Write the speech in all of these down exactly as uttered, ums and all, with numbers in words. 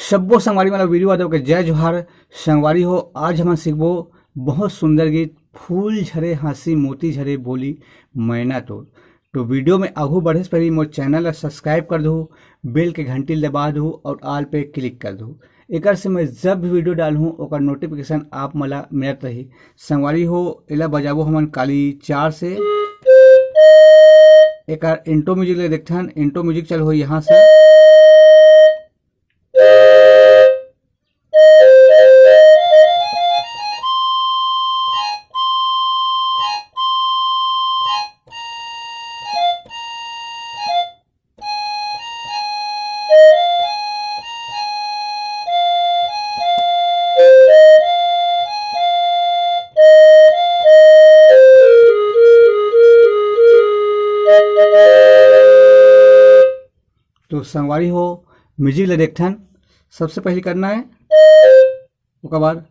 सब्बो संगवारी मन ला वीरू यादव के जय जोहार। संगवारी हो, आज हमन सीखबो बहुत सुंदर गीत, फूल झरे हाँसी मोती झरे बोली मैना तोर। तो वीडियो में आगू बढ़े से पहले मोर चैनल ला सब्सक्राइब कर दो, बेल के घंटी ला दबा दो और ऑल पे क्लिक कर दो। एकर से मैं जब भी वीडियो डालहूँ, ओकर नोटिफिकेशन आप मन ला मिलत रही। संगवारी हो, एला बजाबो हमन काली चार से। एकर इंट्रो म्यूजिक ले देखथन, इंट्रो म्यूजिक चल हो यहाँ से। तो संगवारी हो, म्यूजिक ले देखथन। सबसे पहले करना है, ओकर बाद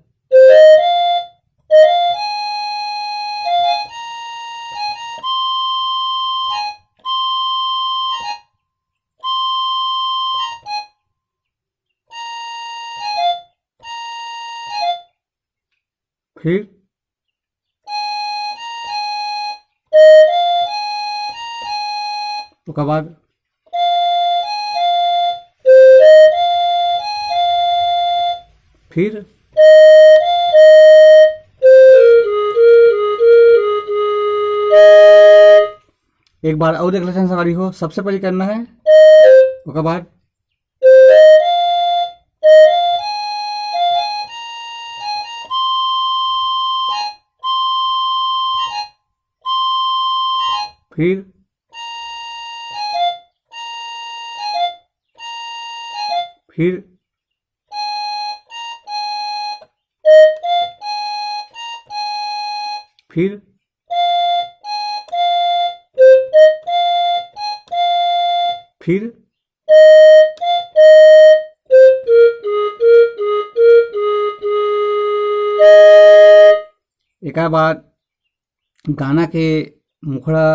फिर ओकर बाद फिर एक बार और देख लेथन संगवारी हो। सबसे पहले करना है, ओकर बाद फिर, फिर, फिर, फिर एकर बाद गाना के मुखड़ा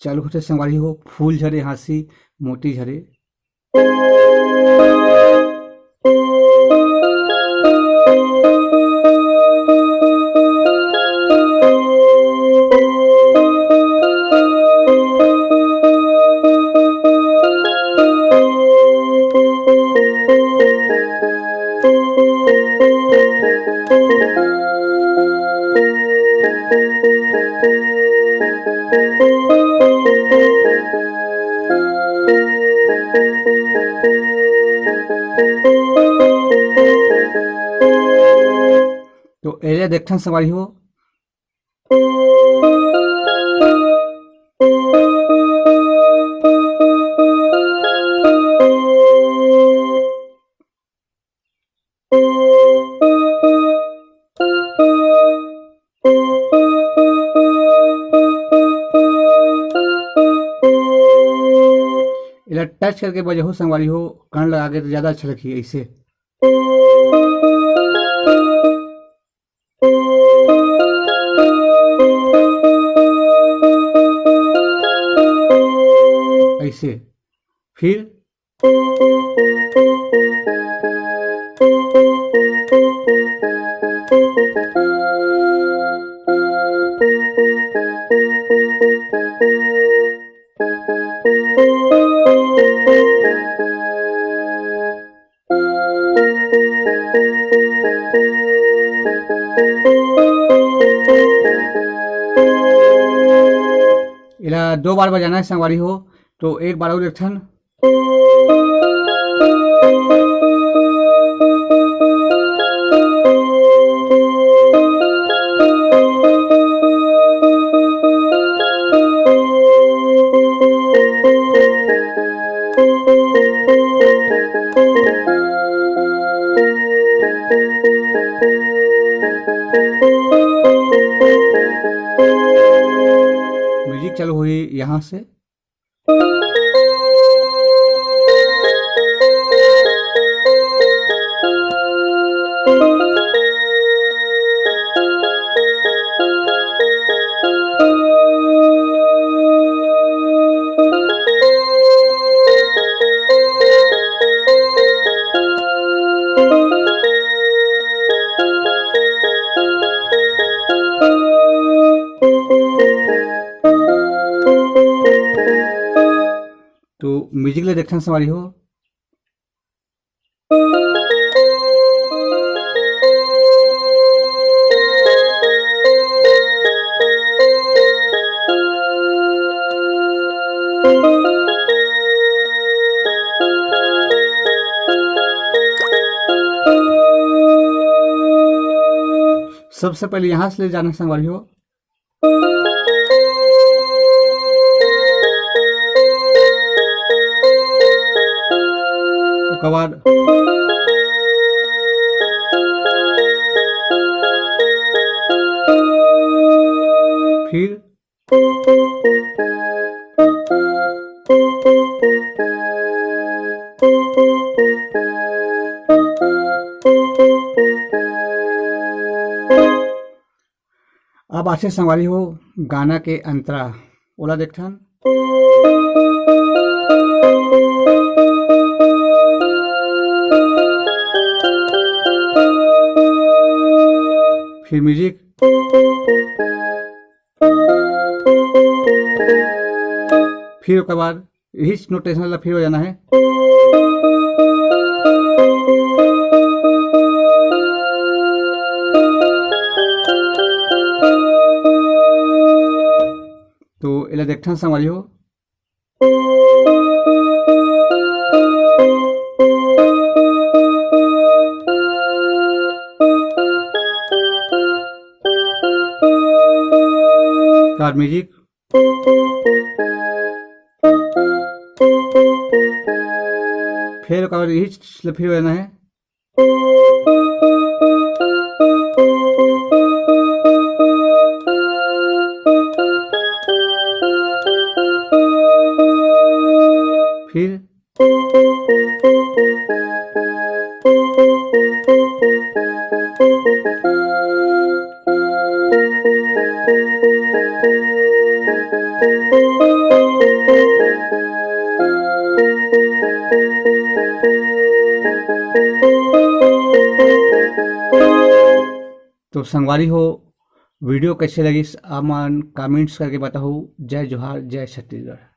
चालू होथे संगवारी हो, फूल झरे हाँसी मोती झरे। तो एला देखथन संगवारी हो। एला टच करके बजाहू संगवारी हो, कान लगा के तो ज्यादा अच्छा लगही ऐसे। ऐसे। फिर एला दो बार बजाना है संगवारी हो, तो एक बार और एक ठन। म्यूजिक चालू होही यहाँ से। तो देखथन संगवारी हो। सबसे पहले यहाँ से ले जाना संगवारी हो। ओकर बाद फिर अब आथे संगवारी हो गाना के अंतरा, ओला देखथन। फिर म्यूजिक, फिर ओकर बाद यही नोटेशन ला फिर बजाना है। तो एला देखथन संगवारी हो। कार म्यूजिक, फिर ओकर बाद यही चीज ला फिर बजाना है। फिर तो संगवारी हो, वीडियो कैसे लगिस, आप मन कमेंट्स करके बताहू। जय जोहार, जय छत्तीसगढ़।